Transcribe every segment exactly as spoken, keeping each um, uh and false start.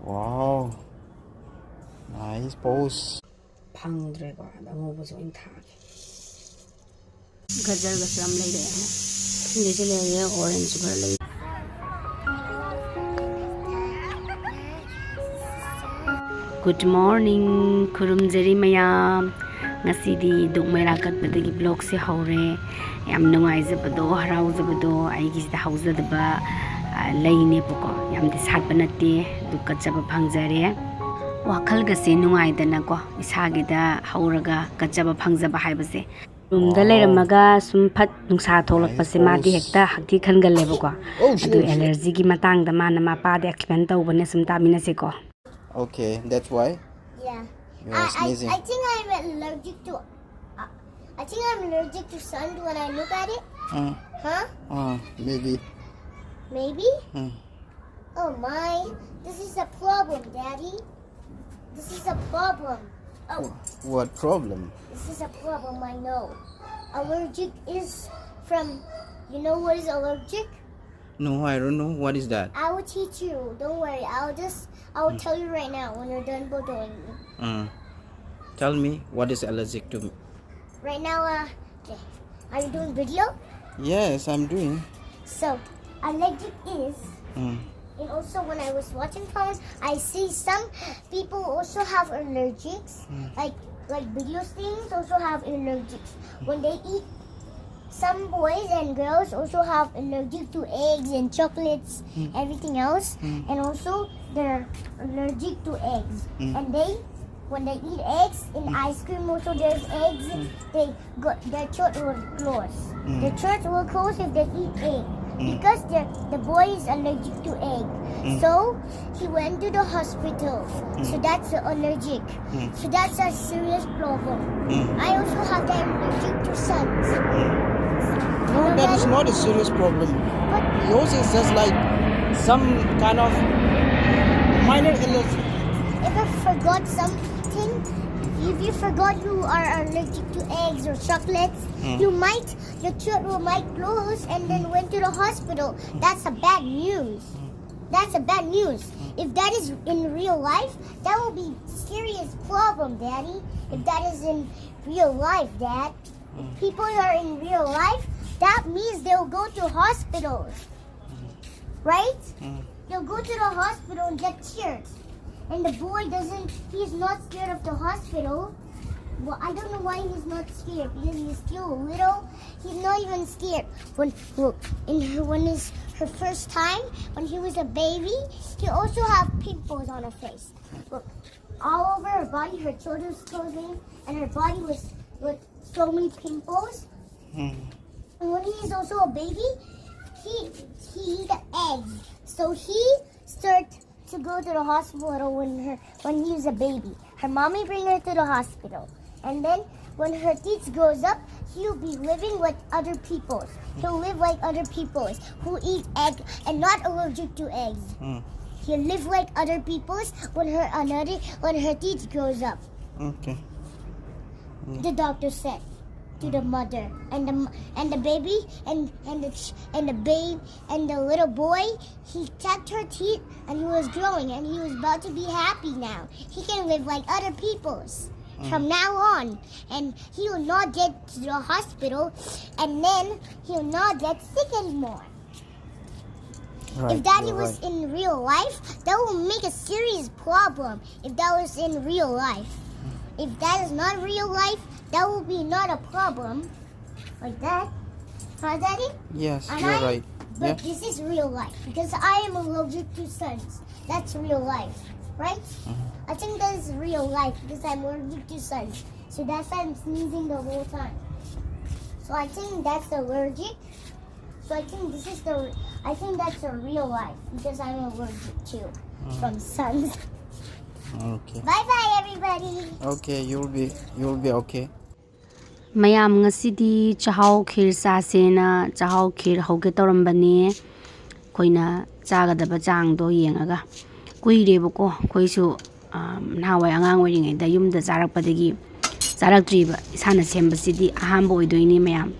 Wow. Nice pose. ꯐꯪꯗ꯭ꯔꯦꯀꯣ, ꯑꯗ ꯑꯉꯧꯕꯁꯦ ꯑꯣꯏꯅ ꯊꯥꯒꯦ꯫ ꯒꯖꯔꯒꯁꯨ ꯌꯥꯝ ꯂꯩꯔꯛꯑꯦ꯫ ꯁꯤꯗꯩꯁꯨ ꯂꯩꯔꯦ, orange ꯈꯔ ꯂꯩ꯫ Good morning, ꯈꯨꯔꯨꯝꯖꯔꯤ ꯃꯌꯥꯝ꯫ ꯉꯁꯤꯗꯤ ꯗꯨꯛ ꯃꯩꯔꯥ ꯀꯠꯄꯗꯒꯤ vlogꯁꯦ ꯍꯧꯔꯦ꯫ ꯌꯥꯝ ꯅꯨꯡꯉꯥꯏꯖꯕꯗꯣ, ꯍꯔꯥꯎꯖꯕꯗꯣ, ꯑꯩꯒꯤꯁꯤꯗ ꯍꯧꯖꯗꯕ, ꯑ, ꯂꯩꯅꯦꯕꯀꯣ꯫ ꯌꯥꯝꯗꯤ ꯁꯥꯠꯄ ꯅꯠꯇꯦ, ꯑꯗꯨ ꯀꯠꯆꯕ ꯐꯪꯖꯔꯦ꯫ ꯋꯥꯈꯜꯒꯁꯦ ꯅꯨꯡꯉꯥꯏꯗꯅꯀꯣ, ꯏꯁꯥꯒꯤꯗ ꯍꯧꯔꯒ ꯀꯠꯆꯕ ꯐꯪꯖꯕ ꯍꯥꯏꯕꯁꯦ꯫ ꯔꯨꯝꯗ ꯂꯩꯔꯝꯃꯒ ꯁꯨꯝ ꯐꯠ ꯅꯨꯡꯁꯥ ꯊꯣꯛꯂꯛꯄꯁꯦ ꯃꯥꯗꯤ ꯍꯦꯛꯇ ꯍꯛꯊꯤ ꯈꯟꯒꯜꯂꯦꯕꯀꯣ꯫ ꯑꯗꯨ allergyꯒꯤ ꯃꯇꯥꯡꯗ ꯃꯥꯅ ꯃꯄꯥꯗ explain ꯇꯧꯕꯅꯦ, ꯁꯨꯝ ꯇꯥꯃꯤꯟꯅꯁꯤꯀꯣ꯫ Okay, that's why. Yeah. You're I, I, sneezing. I think I'm allergic to. Uh, I think I'm allergic to sun when I look at it. Uh, huh? Uh, maybe. Maybe? Uh. Oh my, this is a problem, Daddy. This is a problem. Oh. What problem? This is a problem, I know. Allergic is from. You know what is allergic? No, I don't know. What is that? I will teach you. Don't worry. I'll just, I will tell you right now when you're done bothering me. Uh, tell me what is allergic to me. Right now, uh, okay. Are you doing video? Yes, I'm doing. So, allergic is, mm, and also when I was watching comments, I see some people also have allergics, mm, like, like video things also have allergics. When they eat, some boys and girls also have allergic to eggs and chocolates, mm, everything else, mm, and also they're allergic to eggs. Mm. And they, when they eat eggs, in, mm, ice cream also there's eggs, mm, they go, their throat will close. Mm. Their throat will close if they eat egg, mm, because the, the boy is allergic to egg. Mm. So he went to the hospital. Mm. So that's allergic. Mm. So that's a serious problem. Mm. I also have that allergic to suns. Mm. No, that is not a serious problem. But yours is just like some kind of minor allergy. If I forgot something, if you forgot you are allergic to eggs or chocolates, mm, you might, your throat will might close and then went to the hospital. That's a bad news. Mm. That's a bad news. If that is in real life, that will be serious problem, Daddy. If that is in real life, Dad, if people are in real life, that means they'll go to hospitals, right? They'll go to the hospital and get cheered. And the boy doesn't, he's not scared of the hospital. Well, I don't know why he's not scared, because he's still little. He's not even scared. When, look, in her, when it's her first time, when he was a baby, he also have pimples on her face. Look, all over her body, her shoulders closing, and her body was with so many pimples. And when he's also a baby, he he eat eggs. So he start to go to the hospital when her when he was a baby. Her mommy bring her to the hospital, and then when her teeth grows up, he'll be living like other peoples. He'll live like other peoples who eat egg and not allergic to eggs. He'll live like other peoples when her another when her teeth grows up. Okay. The doctor said to the mother and the m- and the baby and and the ch- and the babe and the little boy. He checked her teeth and he was growing and he was about to be happy now. He can live like other peoples from now on, and he will not get to the hospital, and then he will not get sick anymore. Right. If that You're was right. In real life, that will make a serious problem. If that was in real life, if that is not real life, that will be not a problem. Like that, huh, Daddy? Yes, And you're I- right. But Yeah. This is real life because I am allergic to suns. That's real life, right? I think that is real life because I'm allergic to suns. So that's why I'm sneezing the whole time. So I think that's allergic. So I think this is the. I think that's a real life because I'm allergic to from suns. Okay. Bye bye, everybody. Okay, you'll be you'll be okay. ꯃꯌꯥꯝ, ꯉꯁꯤꯗꯤ ꯆꯥꯛꯍꯥꯎ ꯈꯤꯔ ꯆꯥꯁꯦꯅ ꯆꯥꯛꯍꯥꯎ ꯈꯤꯔ ꯍꯧꯒꯦ ꯇꯧꯔꯝꯕꯅꯦ꯫ ꯑꯩꯈꯣꯏꯅ ꯆꯥꯒꯗꯕ ꯆꯥꯡꯗꯣ ꯌꯦꯡꯉꯒ꯫ ꯀꯨꯏꯔꯦꯕꯀꯣ ꯑꯩꯈꯣꯏꯁꯨ, ꯑ, ꯅꯍꯥꯟꯋꯥꯏ ꯑꯉꯥꯡ ꯑꯣꯏꯔꯤꯉꯩꯗ ꯌꯨꯝꯗ ꯆꯥꯔꯛꯄꯗꯒꯤ ꯆꯥꯔꯛꯇ꯭ꯔꯤꯕ꯫ ꯏꯁꯥꯅ ꯁꯦꯝꯕꯁꯤꯗꯤ ꯑꯍꯥꯟꯕ ꯑꯣꯏꯗꯣꯏꯅꯤ ꯃꯌꯥꯝ꯫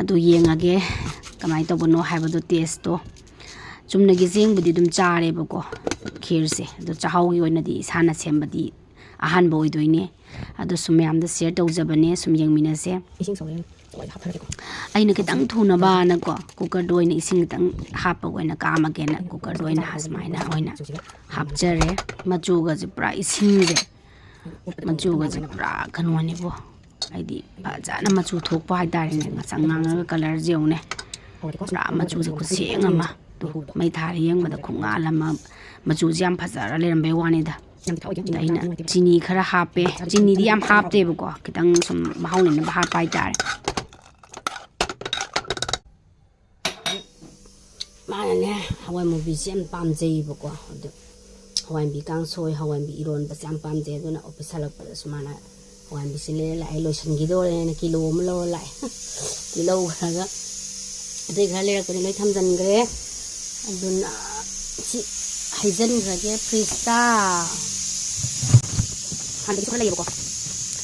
ꯑꯗꯨ ꯌꯦꯡꯉꯒꯦ ꯀꯃꯥꯏꯅ ꯇꯧꯕꯅꯣ ꯍꯥꯏꯕꯗꯣ, ꯇꯦꯁꯇꯣ꯫ ꯆꯨꯝꯅꯒꯤ ꯆꯦꯡꯕꯨꯗꯤ ꯑꯗꯨꯝ ꯆꯥꯔꯦꯕꯀꯣ ꯈꯤꯔꯁꯦ, ꯑꯗꯣ ꯆꯥꯛꯍꯥꯎꯒꯤ ꯑꯣꯏꯅꯗꯤ ꯏꯁꯥꯅ ꯁꯦꯝꯕꯗꯤ ꯑꯍꯥꯟꯕ ꯑꯣꯏꯗꯣꯏꯅꯦ꯫ ꯑꯗꯣ ꯁꯨꯝ ꯃꯌꯥꯝꯗ ꯁꯤꯌꯔ ꯇꯧꯖꯕꯅꯦ, ꯁꯨꯝ ꯌꯦꯡꯃꯤꯟꯅꯁꯦ꯫ ꯏꯁꯤꯡ ꯁꯧꯔꯦ, ꯍꯋꯥꯏꯗ ꯍꯥꯞꯊꯔꯒꯦꯀꯣ꯫ ꯑꯩꯅ ꯈꯤꯇꯪ ꯊꯨꯅꯕꯅꯀꯣ ꯀꯨꯀꯔꯗ ꯑꯣꯏꯅ ꯏꯁꯤꯡ ꯈꯤꯇꯪ ꯍꯥꯞꯄꯒ ꯑꯣꯏꯅ ꯀꯥꯝꯃꯒꯦꯅ ꯀꯨꯀꯔꯗ ꯑꯣꯏꯅ ꯁꯨꯃꯥꯏꯅ ꯑꯣꯏꯅ ꯍꯥꯞꯆꯔꯦ꯫ ꯃꯆꯨꯒꯁꯦ ꯄꯨꯔꯥ ꯏꯁꯤꯡꯁꯦ, ꯃꯆꯨꯒꯁꯦ ꯄꯨꯔꯥ ꯀꯩꯅꯣꯅꯦꯕꯣ, ꯍꯥꯏꯗꯤ ꯐꯖꯅ ꯃꯆꯨ ꯊꯣꯛꯄ ꯍꯥꯏꯇꯥꯔꯦꯅꯦ꯫ ꯉꯁꯪ ꯉꯥꯡꯉꯒ ꯀꯂꯔꯁꯦ ꯌꯦꯡꯉꯨꯅꯦ, ꯄꯨꯔꯥ ꯃꯆꯨꯁꯦ ꯈꯨꯠꯁꯦꯡ ꯑꯃ꯫ ꯇꯨ, ꯃꯩ ꯊꯥꯔ ꯌꯦꯡꯕꯗ ꯈꯨꯉꯥꯜ ꯑꯃ, ꯃꯆꯨꯁꯦ ꯌꯥꯝ ꯐꯖꯔ ꯂꯩꯔꯝꯕꯩ ꯋꯥꯅꯤꯗ꯫ ꯑꯗ ꯑꯩꯅ ꯆꯤꯅꯤ ꯈꯔ ꯍꯥꯞꯄꯦ꯫ ꯆꯤꯅꯤꯗꯤ ꯌꯥꯝ ꯍꯥꯞꯇꯦꯕꯀꯣ, ꯈꯤꯇꯪ ꯁꯨꯝ ꯃꯍꯥꯎ ꯂꯩꯅꯕ ꯍꯥꯞꯄ ꯍꯥꯏꯇꯥꯔꯦ꯫ ꯃꯥꯅꯅꯦ ꯍꯋꯥꯏ ꯃꯨꯕꯤꯁꯦ ꯌꯥꯝ ꯄꯥꯝꯖꯩꯌꯦꯕꯀꯣ꯫ ꯑꯗꯨ ꯍꯋꯥꯏ ꯃꯨꯕꯤ ꯀꯥꯡꯁꯣꯏ, ꯍꯋꯥꯏ ꯃꯨꯕꯤ ꯏꯔꯣꯟꯕꯁꯦ ꯌꯥꯝ ꯄꯥꯝꯖꯩ꯫ ꯑꯗꯨꯅ ꯑꯣꯐꯤꯁ ꯍꯜꯂꯛꯄꯗꯁꯨ ꯃꯥꯅ ꯍꯋꯥꯏ ꯃꯨꯕꯤꯁꯦ ꯂꯩꯔ ꯂꯥꯛꯑꯦ, ꯂꯣꯏꯁꯤꯟꯈꯤꯗꯣꯔꯦꯅ ꯀꯤꯂꯣ ꯑꯃ ꯂꯧꯔ ꯂꯥꯛꯑꯦ꯫ ꯂꯧꯈ꯭ꯔꯒ ꯑꯇꯩ ꯈꯔ ꯂꯩꯔꯛꯄꯗꯤ ꯂꯣꯏ ꯊꯝꯖꯤꯟꯈ꯭ꯔꯦ꯫ ꯑꯗꯨꯅ ꯁꯤ ꯍꯩꯖꯤꯟꯈ꯭ꯔꯒꯦ ꯐ꯭ꯔꯤꯖꯇ꯫ ꯍꯥꯟꯅꯗꯒꯤꯁꯨ ꯈꯔ ꯂꯩꯌꯦꯕꯀꯣ꯫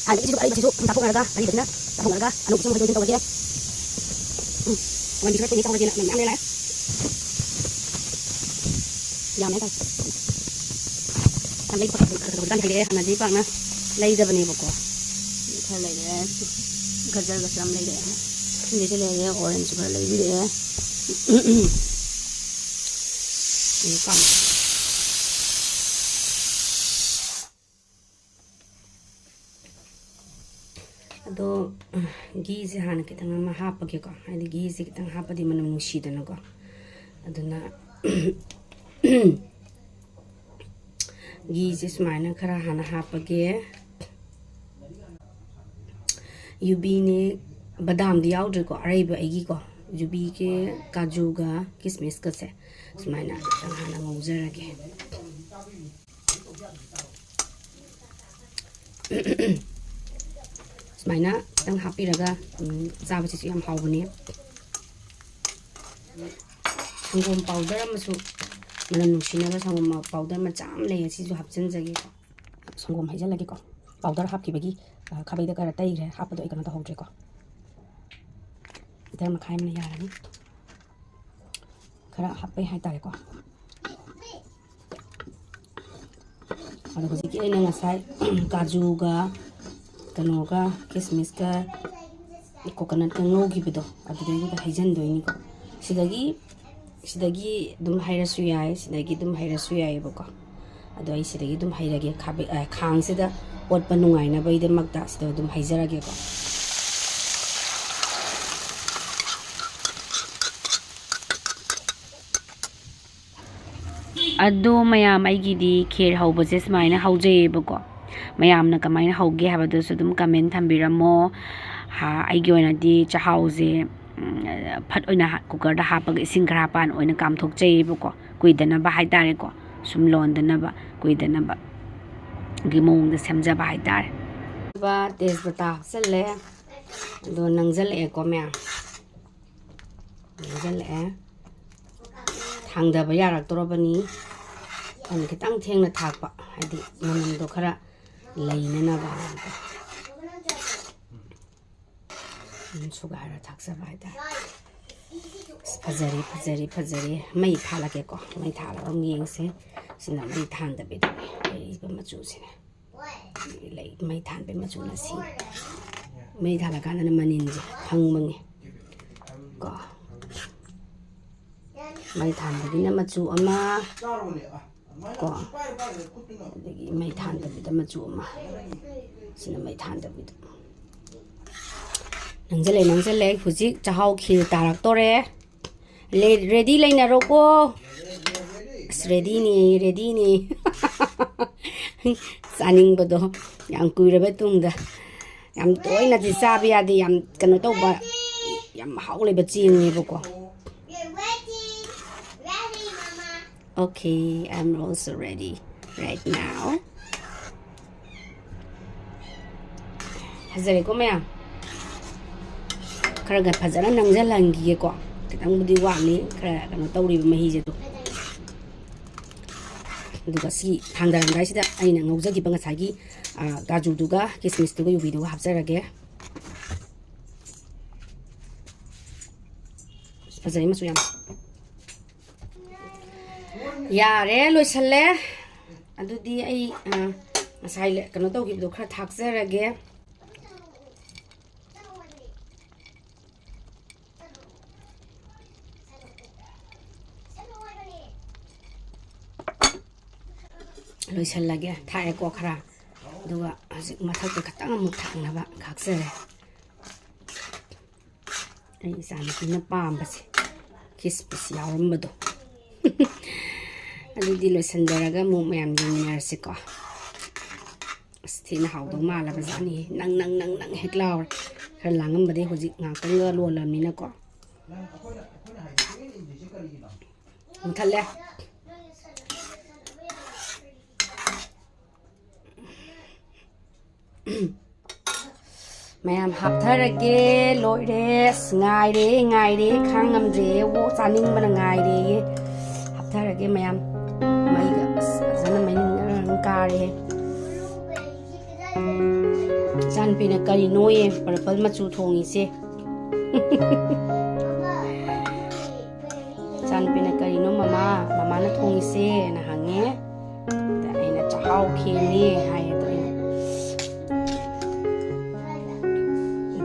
ꯍꯥꯟꯅꯗꯒꯤꯁꯨ ꯑꯔꯤꯕꯁꯤꯁꯨ ꯁꯨꯝ ꯆꯥꯊꯣꯛꯅꯔꯒ, ꯑꯔꯤꯕꯁꯤꯅ ꯆꯥꯊꯣꯛꯅꯔꯒ ꯑꯅꯧꯕꯁꯨ ꯑꯃꯨꯛ ꯍꯩꯗꯣꯛ ꯍꯩꯖꯤꯟ ꯇꯧꯔꯒꯦ꯫ ꯎꯝ꯫ ꯍꯋꯥꯏ ꯃꯨꯕꯤꯁꯨ ꯈꯔ ꯊꯣꯡꯉꯦ ꯆꯥꯎꯔꯒꯦꯅ ꯃꯌꯥꯝ ꯂꯩꯔꯦ꯫ ꯌꯥꯝꯃꯦ ꯍꯥꯏꯇꯥꯔꯦ꯫ ꯌꯥꯝ ꯂꯩ꯫ ꯍꯧꯖꯤꯛꯀꯥꯟ ꯍꯩꯔꯛꯑꯦ꯫ ꯍꯥꯟꯅꯗꯤ ꯄꯥꯛꯅ ꯂꯩꯗꯕꯅꯦꯕꯀꯣ꯫ ꯈꯔ ꯂꯩꯔꯦ꯫ ꯒꯖꯔꯒꯁꯨ ꯌꯥꯝ ꯂꯩꯔꯛꯑꯦ꯫ ꯁꯤꯗꯩꯁꯨ ꯂꯩꯔꯦ, ꯑꯣꯔꯦꯟꯖꯁꯨ ꯈꯔ ꯂꯩꯕꯤꯔꯛꯑꯦ꯫ ꯑꯗꯣ ꯘꯤꯁꯦ ꯍꯥꯟꯅ ꯈꯤꯇꯪ ꯑꯃ ꯍꯥꯞꯄꯒꯦꯀꯣ, ꯍꯥꯏꯗꯤ ꯘꯤꯁꯦ ꯈꯤꯇꯪ ꯍꯥꯞꯄꯗꯤ ꯃꯅꯝ ꯅꯨꯡꯁꯤꯗꯅꯀꯣ꯫ ꯑꯗꯨꯅ ꯘꯤꯁꯦ ꯁꯨꯃꯥꯏꯅ ꯈꯔ ꯍꯥꯟꯅ ꯍꯥꯞꯄꯒꯦ꯫ ꯌꯨꯕꯤꯅꯦ, ꯕꯗꯥꯝꯗꯤ ꯌꯥꯎꯗ꯭ꯔꯦꯀꯣ, ꯑꯔꯩꯕ ꯑꯩꯒꯤꯀꯣ꯫ ꯌꯨꯕꯤꯒ ꯀꯥꯖꯨꯒ ꯀꯤꯁꯃꯤꯁꯀꯁꯦ ꯁꯨꯃꯥꯏꯅ ꯈꯤꯇꯪ ꯍꯥꯟꯅ ꯉꯧꯖꯔꯒꯦ꯫ ꯁꯨꯃꯥꯏꯅ ꯈꯤꯇꯪ ꯍꯥꯞꯄꯤꯔꯒ, ꯎꯝ, ꯆꯥꯕꯁꯤꯁꯨ ꯌꯥꯝ ꯍꯥꯎꯕꯅꯦ꯫ ꯁꯪꯒꯣꯝ ꯄꯥꯎꯗꯔ ꯑꯃꯁꯨ, ꯃꯅꯝ ꯅꯨꯡꯁꯤꯅꯕ ꯁꯪꯒꯣꯝ ꯄꯥꯎꯗꯔ ꯃꯆꯥ ꯑꯃ ꯂꯩꯌꯦ, ꯁꯤꯁꯨ ꯍꯥꯞꯆꯤꯟꯖꯒꯦꯀꯣ꯫ ꯁꯪꯒꯣꯝ ꯍꯩꯖꯤꯜꯂꯒꯦꯀꯣ꯫ ꯄꯥꯎꯗꯔ ꯍꯥꯞꯈꯤꯕꯒꯤ, ꯑ, ꯈꯥꯕꯩꯗ ꯈꯔ ꯇꯩꯈ꯭ꯔꯦ, ꯍꯥꯞꯄꯗꯣ ꯑꯩ ꯀꯩꯅꯣ ꯇꯧꯍꯧꯗ꯭ꯔꯦꯀꯣ꯫ ꯂꯤꯇꯔ ꯃꯈꯥꯏ ꯑꯃꯅ ꯌꯥꯔꯅꯤ꯫ ꯈꯔ ꯍꯥꯞꯄꯩ ꯍꯥꯏꯇꯥꯔꯦꯀꯣ꯫ ꯑꯗꯣ ꯍꯧꯖꯤꯛꯀꯤ ꯑꯩꯅ ꯉꯁꯥꯏ ꯀꯥꯖꯨꯒ ꯀꯩꯅꯣꯒ ꯀꯤꯁꯃꯤꯁꯀ ꯀꯣꯀꯣꯅꯠꯀ ꯉꯧꯈꯤꯕꯗꯣ ꯑꯗꯨꯗꯩꯗꯨꯗ ꯍꯩꯖꯤꯟꯗꯣꯏꯅꯤꯀꯣ꯫ ꯁꯤꯗꯒꯤ ꯁꯤꯗꯒꯤ ꯑꯗꯨꯝ ꯍꯩꯔꯁꯨ ꯌꯥꯏ, ꯁꯤꯗꯒꯤ ꯑꯗꯨꯝ ꯍꯩꯔꯁꯨ ꯌꯥꯏꯑꯕꯀꯣ꯫ ꯑꯗꯣ ꯑꯩ ꯁꯤꯗꯒꯤ ꯑꯗꯨꯝ ꯍꯩꯔꯒꯦ, ꯈꯥꯕꯩ-, ꯑ, ꯈꯥꯡꯁꯤꯗ ꯑꯣꯠꯄ ꯅꯨꯡꯉꯥꯏꯅꯕꯒꯤꯗꯃꯛꯇ ꯁꯤꯗ ꯑꯗꯨꯝ ꯍꯩꯖꯔꯒꯦꯀꯣ꯫ ꯑꯗꯣ ꯃꯌꯥꯝ, ꯑꯩꯒꯤꯗꯤ ꯈꯦꯔ ꯍꯧꯕꯁꯦ ꯁꯨꯃꯥꯏꯅ ꯍꯧꯖꯩꯌꯦꯕꯀꯣ꯫ ꯃꯌꯥꯝꯅ ꯀꯃꯥꯏꯅ ꯍꯧꯒꯦ ꯍꯥꯏꯕꯗꯨꯁꯨ ꯑꯗꯨꯝ ꯀꯃꯦꯟ ꯊꯝꯕꯤꯔꯝꯃꯣ꯫ ꯍꯥ, ꯑꯩꯒꯤ ꯑꯣꯏꯅꯗꯤ ꯆꯥꯛꯍꯥꯎꯁꯦ, ꯎꯝ, ꯐꯠ ꯑꯣꯏꯅ ꯍꯥ-, ꯀꯨꯀꯔꯗ ꯍꯥꯞꯄꯒ ꯏꯁꯤꯡ ꯈꯔ ꯍꯥꯞꯄ ꯑꯣꯏꯅ ꯀꯥꯝꯊꯣꯛꯆꯩꯌꯦꯕꯀꯣ, ꯀꯨꯏꯗꯅꯕ ꯍꯥꯏꯇꯥꯔꯦꯀꯣ, ꯁꯨꯝ ꯂꯣꯟꯗꯅꯕ, ꯀꯨꯏꯗꯅꯕꯒꯤ ꯃꯑꯣꯡꯗ ꯁꯦꯝꯖꯕ ꯍꯥꯏꯇꯥꯔꯦ꯫ ꯇꯦꯖꯄꯇꯥ ꯍꯥꯞꯆꯜꯂꯦ, ꯑꯗꯣ ꯅꯪꯁꯜꯂꯛꯑꯦꯀꯣ ꯃꯌꯥꯝ, ꯅꯪꯁꯜꯂꯛꯑꯦ꯫ ꯊꯥꯡꯗꯕ ꯌꯥꯔꯛꯇꯧꯔꯕꯅꯤ꯫ ꯑꯩꯅ ꯈꯤꯇꯪ ꯊꯦꯡꯅ ꯊꯥꯛꯄ, ꯍꯥꯏꯗꯤ ꯃꯅꯝꯗꯣ ꯈꯔ ꯂꯩꯅꯅꯕ ꯍꯥꯏꯅꯀꯣ꯫ ꯑꯗꯨꯝ ꯁꯨꯒꯥꯏꯔ ꯊꯥꯛꯆꯕ ꯍꯥꯏꯇꯥꯔꯦ꯫ ꯑꯁ, ꯐꯖꯔꯦ, ꯐꯖꯔꯦ, ꯐꯖꯔꯦ꯫ ꯃꯩ ꯊꯥꯜꯂꯒꯦꯀꯣ꯫ ꯃꯩ ꯊꯥꯜꯂꯒ ꯑꯃꯨꯛ ꯌꯦꯡꯁꯦ꯫ ꯁꯤꯅ ꯃꯩ ꯊꯥꯟꯗꯕꯤꯗ ꯂꯩꯔꯤꯕ ꯃꯆꯨꯁꯤꯅꯦ꯫ ꯂꯩ, ꯃꯩ ꯊꯥꯟꯕꯩ ꯃꯆꯨꯅ ꯁꯤ꯫ ꯃꯩ ꯊꯥꯜꯂꯀꯥꯟꯗꯅ ꯃꯅꯤꯟꯁꯦ ꯈꯪꯕꯅꯤ ꯀꯣ꯫ ꯃꯩ ꯊꯥꯟꯕꯒꯤꯅ ꯃꯆꯨ ꯑꯃ ꯀꯣ, ꯑꯗꯒꯤ ꯃꯩ ꯊꯥꯟꯗꯕꯤꯗ ꯃꯆꯨ ꯑꯃ, ꯁꯤꯅ ꯃꯩ ꯊꯥꯟꯗꯕꯤꯗ꯫ ꯅꯪꯁꯤꯜꯂꯦ, ꯅꯪꯁꯤꯜꯂꯦ꯫ ꯍꯧꯖꯤꯛ ꯆꯥꯛꯍꯥꯎ ꯈꯤꯔ ꯇꯥꯔꯛꯇꯣꯔꯦ꯫ ꯂꯦ-, ready ꯂꯩꯅꯔꯣꯀꯣ꯫ ꯑꯁ, readyꯅꯤ, readyꯅꯤ꯫ ꯆꯥꯅꯤꯡꯕꯗꯣ ꯌꯥꯝ ꯀꯨꯏꯔꯕ ꯇꯨꯡꯗ꯫ ꯌꯥꯝ ꯇꯣꯏꯅꯗꯤ ꯆꯥꯕ ꯌꯥꯗꯦ, ꯌꯥꯝ ꯀꯩꯅꯣ ꯇꯧꯕ, ꯌꯥꯝ ꯃꯍꯥꯎ ꯂꯩꯕ ꯆꯦꯡꯅꯦꯕꯀꯣ꯫ Okay, I'm also ready right now. ꯐꯖꯔꯦꯀꯣ ꯃꯌꯥꯝ꯫ ꯈꯔ ꯈꯔ ꯐꯖꯅ ꯅꯪꯁꯤꯜꯍꯟꯈꯤꯒꯦꯀꯣ꯫ ꯈꯤꯇꯪꯕꯨꯗꯤ ꯋꯥꯠꯂꯤ, ꯈꯔ ꯀꯩꯅꯣ ꯇꯧꯔꯤꯕ ꯃꯍꯤꯁꯦ ꯑꯗꯨꯝ꯫ ꯑꯗꯨꯒ ꯁꯤ ꯊꯥꯡꯗꯔꯝꯗꯥꯏꯁꯤꯗ ꯑꯩꯅ ꯉꯧꯖꯈꯤꯕ ꯉꯁꯥꯏꯒꯤ, ꯑ, ꯀꯥꯖꯨꯗꯨꯒ ꯀꯤꯁꯃꯤꯁꯇꯨꯒ ꯌꯨꯕꯤꯗꯨꯒ ꯍꯥꯞꯆꯔꯒꯦ꯫ ꯐꯖꯩ ꯃꯆꯨ ꯌꯥꯝ꯫ ꯌꯥꯔꯦ, ꯂꯣꯏꯁꯜꯂꯦ꯫ ꯑꯗꯨꯗꯤ ꯑꯩ, ꯑ, ꯉꯁꯥꯏ ꯂꯦ-, ꯀꯩꯅꯣ ꯇꯧꯈꯤꯕꯗꯣ ꯈꯔ ꯊꯥꯛꯆꯔꯒꯦ꯫ ꯂꯣꯏꯁꯜꯂꯒꯦ꯫ ꯊꯥꯛꯑꯦꯀꯣ ꯈꯔ꯫ ꯑꯗꯨꯒ ꯍꯧꯖꯤꯛ ꯃꯊꯛꯇ ꯈꯤꯇꯪ ꯑꯃꯨꯛ ꯊꯥꯛꯅꯕ ꯈꯥꯛꯆꯔꯦ꯫ ꯑꯩ ꯏꯆꯥꯅꯨꯄꯤꯅ ꯄꯥꯝꯕꯁꯦ, ꯈꯤꯁꯃꯤꯁ ꯌꯥꯎꯔꯝꯕꯗꯣ꯫ ꯑꯗꯨꯗꯤ ꯂꯣꯏꯁꯤꯟꯖꯔꯒ ꯑꯃꯨꯛ ꯃꯌꯥꯝ ꯌꯦꯡꯃꯤꯟꯅꯔꯁꯤꯀꯣ꯫ ꯑꯁ, ꯊꯤꯅ ꯍꯥꯎꯗꯧ ꯃꯥꯜꯂꯕ ꯖꯥꯠꯅꯤ꯫ ꯅꯪ, ꯅꯪ, ꯅꯪ, ꯅꯪ ꯍꯦꯛ ꯂꯥꯎꯔꯦ꯫ ꯈꯔ ꯂꯥꯡꯉꯝꯕꯗꯩ ꯍꯧꯖꯤꯛ ꯉꯥꯛꯇꯪꯒ ꯂꯣꯜꯂꯕꯅꯤꯅꯀꯣ꯫ ꯃꯨꯊꯠꯂꯦ꯫ ꯃꯌꯥꯝ ꯍꯥꯞꯊꯔꯒꯦ꯫ ꯂꯣꯏꯔꯦ꯫ ꯑꯁ, ꯉꯥꯏꯔꯦ, ꯉꯥꯏꯔꯦ, ꯈꯥꯡ ꯉꯝꯗ꯭ꯔꯦ꯫ ꯑꯣ, ꯆꯥꯅꯤꯡꯕꯅ ꯉꯥꯏꯔꯦ꯫ ꯍꯥꯞꯊꯔꯒꯦ ꯃꯌꯥꯝ꯫ ꯃꯩꯒ ꯑꯁ ꯐꯖꯅ ꯃꯩ ꯀꯥꯔꯦ꯫ ꯏꯆꯥꯅꯨꯄꯤꯅ ꯀꯔꯤꯅꯣꯌꯦ ꯄꯔꯄꯜ ꯃꯆꯨ ꯊꯣꯡꯉꯤꯁꯦ? ꯏꯆꯥꯅꯨꯄꯤꯅ, "ꯀꯔꯤꯅꯣ ꯃꯃꯥ, ꯃꯃꯥꯅ ꯊꯣꯡꯉꯤꯁꯦꯅ?" ꯍꯪꯉꯦ꯫ ꯑꯗ ꯑꯩꯅ, "ꯆꯥꯛꯍꯥꯎ ꯈꯦꯔꯅꯦ" ꯍꯥꯏꯌꯦ꯫ ꯑꯗꯣ ꯑꯩꯅ,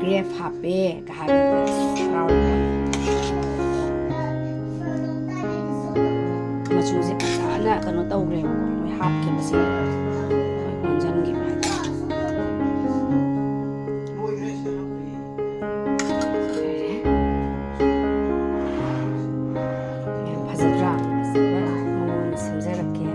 "ꯒ꯭ꯔꯦꯞ ꯍꯥꯞꯄꯦ" ꯀ ꯍꯥꯏꯕꯗ ꯑꯁ ꯍꯔꯥꯎꯔꯦ꯫ ꯃꯆꯨꯁꯦ ꯐꯖꯅ ꯀꯩꯅꯣ ꯇꯧꯈ꯭ꯔꯦꯕꯀꯣ, ꯂꯣꯏ ꯍꯥꯞꯈꯤꯕꯁꯤꯡꯗꯣ ꯂꯣꯏ ꯑꯣꯟꯁꯤꯟꯈꯤꯕ ꯍꯥꯏꯇꯥꯔꯦ꯫ ꯌꯥꯝ ꯐꯖꯗ꯭ꯔꯥ? ꯐꯖꯕ ꯃꯑꯣꯡ ꯁꯦꯝꯖꯔꯛꯀꯦ꯫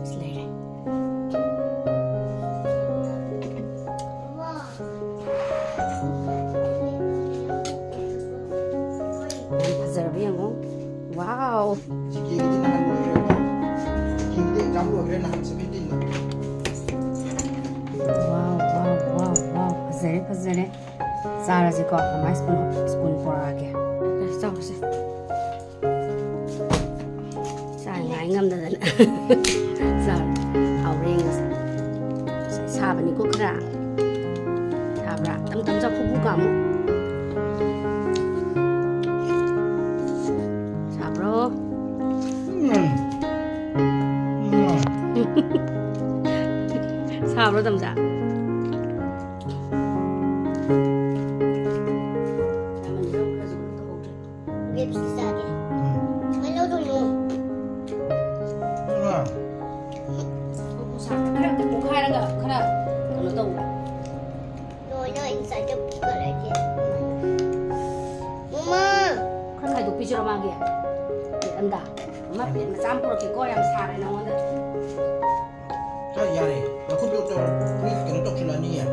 ꯁꯤ ꯂꯩꯔꯦ꯫ ꯌꯥꯝ ꯐꯖꯔꯕ ꯌꯦꯡꯉꯣ꯫ ꯋꯥꯎ! ꯆꯤꯀꯦꯒꯤꯗꯤ ꯅꯍꯥꯟ ꯂꯣꯏꯈ꯭ꯔꯦꯕꯀꯣ꯫ ꯆꯤꯀꯦꯒꯤꯗꯤ ꯑꯦꯛꯖꯥꯝ ꯂꯣꯏꯈ꯭ꯔꯦ ꯅꯍꯥꯟ ꯁꯚꯦꯟꯇꯤꯟꯗ꯫ ꯋꯥꯎ, ꯋꯥꯎ, ꯋꯥꯎ, ꯋꯥꯎ꯫ ꯐꯖꯔꯦ, ꯐꯖꯔꯦ꯫ ꯆꯥꯔꯁꯤꯀꯣ꯫ ꯃꯃꯥ ꯁ꯭ꯄꯨꯟ, ꯁ꯭ꯄꯨꯟ ꯄꯣꯔꯛꯑꯒꯦ꯫ ꯆꯥꯔꯁꯦ꯫ ꯆꯥ ꯉꯥꯏ ꯉꯝꯗꯗꯅ꯫ ꯆꯥꯔꯦ꯫ ꯍꯥꯎꯔꯦ ꯌꯦꯡꯉꯁꯦ꯫ ꯉꯁꯥꯏ ꯁꯥ ꯁꯥꯕꯅꯤꯀꯣ ꯈꯔ꯫ ꯁꯥꯕ꯭ꯔꯥ? ꯇꯝ ꯇꯝ ꯆꯥꯎ, ꯐꯨꯐꯨ ꯀꯥꯝꯃꯨ꯫ ꯁꯥꯕ꯭ꯔꯣ? ꯎꯝ꯫ ꯎꯝ꯫ ꯁꯥꯕ꯭ꯔꯣ, ꯇꯝꯆꯥ? ꯂꯦꯞꯁꯤ ꯆꯥꯒꯦ꯫ ꯎꯝ꯫ ꯀꯃꯥꯏ ꯂꯧꯗꯣꯏꯅꯣ? ꯎꯝ꯫ ꯈꯔ ꯄꯣꯛꯈꯥꯏꯔꯒ ꯈꯔ ꯀꯩꯅꯣ ꯇꯧ꯫ ꯂꯣꯏꯅ inside ꯄꯨꯈꯠꯂꯒꯦ꯫ ꯃꯃꯥ! ꯈꯔ ꯈꯥꯏꯗꯣꯛꯄꯤꯁꯤꯔꯣ ꯃꯥꯒꯤ? ꯄ꯭ꯂꯦꯠ ꯑꯝꯗ꯫ ꯃꯃꯥ ꯄ꯭ꯂꯦꯠ ꯃꯆꯥ ꯑꯃ ꯄꯨꯔꯛꯀꯦꯀꯣ, ꯌꯥꯝ ꯁꯥꯔꯦ ꯅꯉꯣꯟꯗ꯫ ꯆꯥ ꯌꯥꯔꯦ꯫ ꯅꯈꯨꯠꯇꯣ ꯇꯧ-, ꯃꯤ ꯀꯩꯅꯣ ꯇꯧꯁꯤꯜꯂꯛꯑꯅꯤꯌꯦ꯫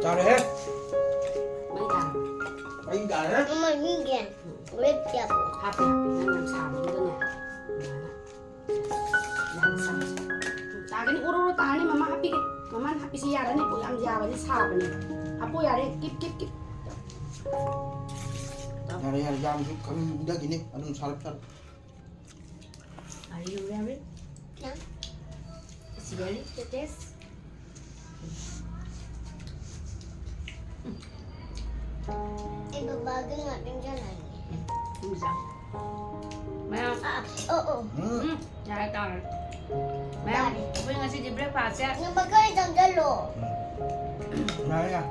ꯆꯥꯔꯦꯍꯦ꯫ ꯃꯩ ꯇꯥꯔꯦ꯫ ꯃꯩ ꯇꯥꯔꯦ꯫ ꯃꯃꯥ, ꯃꯤꯒꯤ ꯔꯦꯠ ꯀꯌꯥ? ꯍꯥꯞꯄꯦ, ꯍꯥꯞꯄꯦ꯫ ꯅꯪ ꯌꯥꯝ ꯁꯥꯕꯗꯨꯗꯅꯦ꯫ ꯑꯗꯨꯃꯥꯏꯅ꯫ ꯌꯥꯝ ꯁꯥꯕꯁꯦ꯫ ꯇꯥꯒꯅꯤ, ꯑꯣꯔꯣ, ꯑꯣꯔꯣ ꯇꯥꯒꯅꯤ꯫ ꯃꯃꯥ ꯍꯥꯞꯄꯤꯒꯦ꯫ ꯃꯃꯥꯅ ꯍꯥꯞꯄꯤꯁꯤ ꯌꯥꯔꯅꯤ꯫ ꯄꯣꯠ ꯌꯥꯝ ꯌꯥꯕꯅꯤ, ꯁꯥꯕꯅꯦ꯫ ꯍꯥꯞꯄꯣ ꯌꯥꯔꯦ꯫ Keep, keep, keep. ꯌꯥꯔꯦ, ꯌꯥꯔꯦ꯫ ꯌꯥꯝꯁꯨ ꯈꯪ ꯏꯪꯊꯈꯤꯅꯤ꯫ ꯑꯗꯨꯝ ꯁꯥꯔꯞ ꯁꯥꯔꯞ꯫ Are you ready? Yeah. Is ready to taste? ꯑꯩ ꯕꯕꯥꯒꯤ ꯉꯥꯛꯇꯪ ꯆꯥꯅꯤꯡꯉꯦ꯫ ꯎꯝ, ꯆꯥꯎ꯫ ꯃꯌꯥꯝ꯫ ꯑꯥ, ꯑꯣ, ꯑꯣ꯫ ꯎꯝ꯫ ꯎꯝ, ꯌꯥꯔꯦ, ꯇꯥꯔꯦ꯫ ꯃꯌꯥꯝ, ꯌꯥꯔꯦ꯫ ꯑꯩꯈꯣꯏ ꯉꯁꯤꯗꯤ breakfastꯁꯦ ꯅꯪ ꯃꯈꯥ ꯆꯪꯁꯜꯂꯣ꯫ ꯎꯝ꯫ ꯌꯥꯔꯦ, ꯌꯥꯔꯦ꯫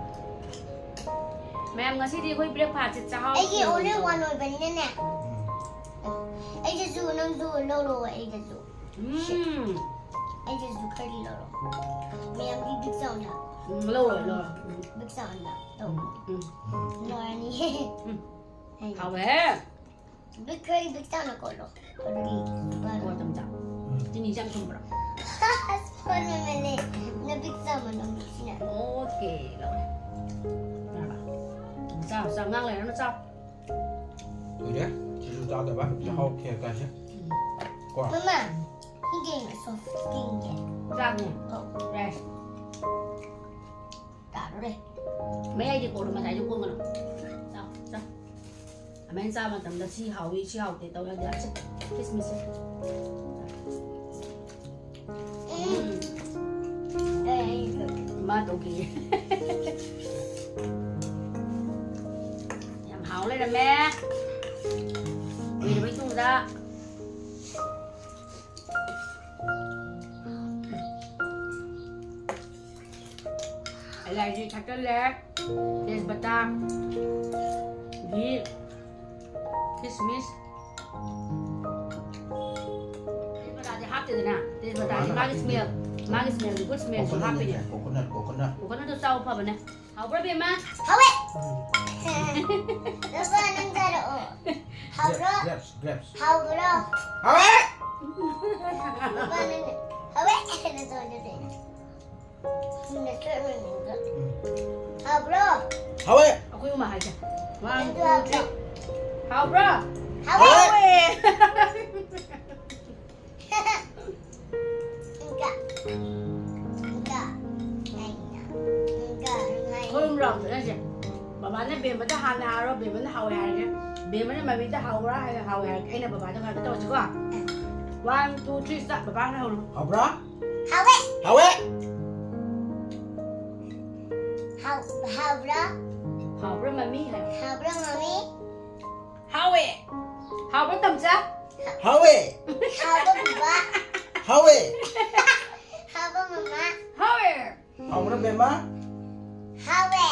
ꯃꯌꯥꯝ, ꯉꯁꯤꯗꯤ ꯑꯩꯈꯣꯏ breakfastꯁꯦ ꯆꯥꯍꯧ ꯑꯩꯒꯤ only one ꯑꯣꯏꯕꯅꯤꯅꯅꯦ꯫ ꯎꯝ꯫ ꯑꯩꯒꯤꯁꯨ ꯅꯪꯁꯨ ꯂꯧꯔꯣ, ꯑꯩꯒꯤꯁꯨ꯫ ꯎꯝ꯫ ꯑꯩꯒꯤꯁꯨ ꯈꯔꯗꯤ ꯂꯧꯔꯣ꯫ ꯃꯌꯥꯝꯒꯤ big ꯆꯥꯎꯅ꯫ ꯎꯝ, ꯂꯧꯔꯣ, ꯂꯧꯔꯣ꯫ ꯎꯝ꯫ Big ꯆꯥꯎꯅ ꯇꯧ꯫ ꯎꯝ꯫ ꯂꯣꯏꯔꯅꯤ꯫ ꯎꯝ꯫ ꯍꯩ꯫ ꯍꯥꯎꯋꯦ꯫ Big ꯈꯔꯗꯤ big ꯆꯥꯎꯅ ꯀꯣꯠꯂꯣ꯫ ꯑꯗꯨꯗꯤ ꯀꯣꯠ ꯑꯗꯨꯝ ꯆꯥꯎ꯫ ꯎꯝ꯫ ꯆꯤꯅꯤꯁꯦ ꯌꯥꯝ ꯊꯨꯝꯕ꯭ꯔꯣ? Spoon ꯃꯃꯜꯂꯦ꯫ ꯅ big ꯆꯥꯎꯃꯟꯕ ꯃꯤꯁꯤꯅ꯫ Okay, ꯂꯧꯔꯦ꯫ ꯌꯥꯔꯕ? ꯆꯥꯎ, ꯆꯥꯎ, ꯉꯥꯡ ꯂꯩꯔꯅꯨ, ꯆꯥꯎ꯫ ꯀꯨꯏꯔꯦ ꯁꯤꯁꯨ ꯆꯥꯗꯕ, ꯎꯝ꯫ ꯆꯥꯛꯍꯥꯎ ꯈꯦꯔ ꯀꯥꯏꯁꯦ꯫ ꯎꯝ꯫ ꯀꯣ꯫ ꯃꯃꯥ, ꯁꯤꯒꯤ soft skinꯒꯤ꯫ ꯆꯥꯛꯅꯦ꯫ ꯑꯧ꯫ Rice꯫ ꯇꯥꯗꯣꯔꯦ꯫ ꯃꯌꯥꯏꯗꯤ ꯀꯣꯠꯂꯣ, ꯃꯇꯥꯏꯗꯤ ꯀꯣꯠꯀꯅꯨ꯫ ꯆꯥꯎ, ꯆꯥꯎ꯫ ꯑꯗꯨꯃꯥꯏꯅ ꯆꯥꯕ ꯃꯇꯝꯗ ꯁꯤ ꯍꯥꯎꯏ, ꯁꯤ ꯍꯥꯎꯇꯦ ꯇꯧ ꯌꯥꯗꯦ꯫ ꯑꯁ, ꯈꯤꯁꯃꯤꯁꯁꯦ꯫ ꯎꯝ꯫ ꯃꯥ ꯇꯧꯈꯤꯌꯦ꯫ ꯌꯥꯝ ꯍꯥꯎ ꯂꯩꯔꯝꯃꯦ꯫ ꯀꯨꯏꯔꯕꯩ ꯇꯨꯡꯗ꯫ ꯑꯦꯂꯥꯏꯆꯤ ꯊꯥꯛꯆꯜꯂꯦ, ꯇꯦꯖꯄꯇꯥ, ꯘꯤ, ꯈꯤꯁꯃꯤꯁ꯫ ꯇꯦꯖꯄꯇꯥꯗꯤ ꯍꯥꯞꯇꯦꯗꯅ, ꯇꯦꯖꯄꯇꯥꯗꯤ ꯃꯥꯒꯤ smell, ꯃꯥꯒꯤ smellꯗꯤ good smellꯁꯨ ꯍꯥꯞꯄꯤꯅꯦ꯫ Coconutꯅꯦ, coconut, coconut꯫ Coconutꯇꯣ ꯆꯥꯎ ꯐꯕꯅꯦ꯫ ꯍꯥꯎꯕ꯭ꯔꯣ, ꯕꯦꯝꯃ? ꯍꯥꯎꯋꯦ꯫ ꯎꯝ꯫ ꯅꯨꯄꯥ, ꯅꯪ ꯆꯥꯔꯛꯑꯣ꯫ ꯍꯥꯎꯕ꯭ꯔꯣ? Grapes, grapes꯫ ꯍꯥꯎꯕ꯭ꯔꯣ? ꯍꯥꯎꯋꯦ꯫ ꯅꯨꯄꯥ, ꯅꯪ ꯍꯥꯎꯋꯦ꯫ ꯅꯪ ꯆꯥꯔꯛꯑꯣ꯫ ꯎꯝ꯫ ꯍꯥꯎꯕ꯭ꯔꯣ? ꯍꯥꯎꯋꯦ꯫ ꯑꯩꯈꯣꯏ ꯑꯍꯨꯝ ꯍꯥꯏꯁꯦ꯫ One, two, three꯫ ꯍꯥꯎꯕ꯭ꯔꯣ? ꯍꯥꯎꯋꯦ꯫ ꯍꯥꯎꯋꯦ꯫ ꯏꯟꯀ꯫ ꯏꯟꯀ꯫ ꯏꯟꯀ꯫ ꯏꯟꯀ꯫ ꯑꯩꯈꯣꯏ ꯑꯍꯨꯝ ꯂꯥꯎꯗꯅꯁꯦ꯫ ꯕꯕꯥꯅ ꯕꯦꯝꯃꯗ ꯍꯥꯟꯅ ꯍꯥꯏꯔꯣ, ꯕꯦꯝꯃꯅ ꯍꯥꯎꯋꯦ ꯍꯥꯏꯔꯒꯦ꯫ ꯕꯦꯝꯃꯅ ꯃꯃꯤꯗ ꯍꯥꯎꯕ꯭ꯔꯥ ꯍꯥꯏꯔꯒ ꯍꯥꯎꯋꯦ ꯍꯥꯏꯔꯒꯦ꯫ ꯑꯩꯅ ꯕꯕꯥꯗ ꯍꯥꯏꯕ ꯇꯧꯔꯁꯤꯀꯣ꯫ One, two, three, start꯫ ꯕꯕꯥꯅ ꯍꯧꯔꯣ꯫ ꯍꯥꯎꯕ꯭ꯔꯥ? ꯍꯥꯎꯋꯦ꯫ ꯍꯥꯎꯋꯦ꯫ ꯍꯥꯎ-, ꯍꯥꯎꯕ꯭ꯔꯥ? ꯍꯥꯎꯕ꯭ꯔꯥ, ꯃꯃꯤ? ꯍꯥꯏꯌꯣ꯫ ꯍꯥꯎꯕ꯭ꯔꯥ, ꯃꯃꯤ? ꯍꯥꯎꯋꯦ꯫ ꯍꯥꯎꯕ꯭ꯔꯥ, ꯇꯝꯆꯥ? ꯍꯥꯎꯋꯦ꯫ ꯍꯥꯎꯕ꯭ꯔꯥ, ꯕꯕꯥ? ꯍꯥꯎꯋꯦ꯫ ꯍꯥꯎꯕ꯭ꯔꯥ, ꯃꯃꯥ? ꯍꯥꯎꯋꯦ꯫ ꯍꯥꯎꯕ꯭ꯔꯥ, ꯕꯦꯝꯃ? ꯍꯥꯎꯋꯦ꯫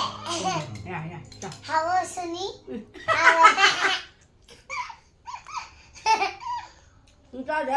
ꯌꯥ, ꯌꯥ, ꯆꯥ꯫ ꯍꯥꯎꯋꯦ, ꯁꯨꯅꯤ? ꯎꯝ꯫ ꯍꯥꯎꯋꯦ꯫ ꯎꯝ, ꯆꯥꯗꯦ꯫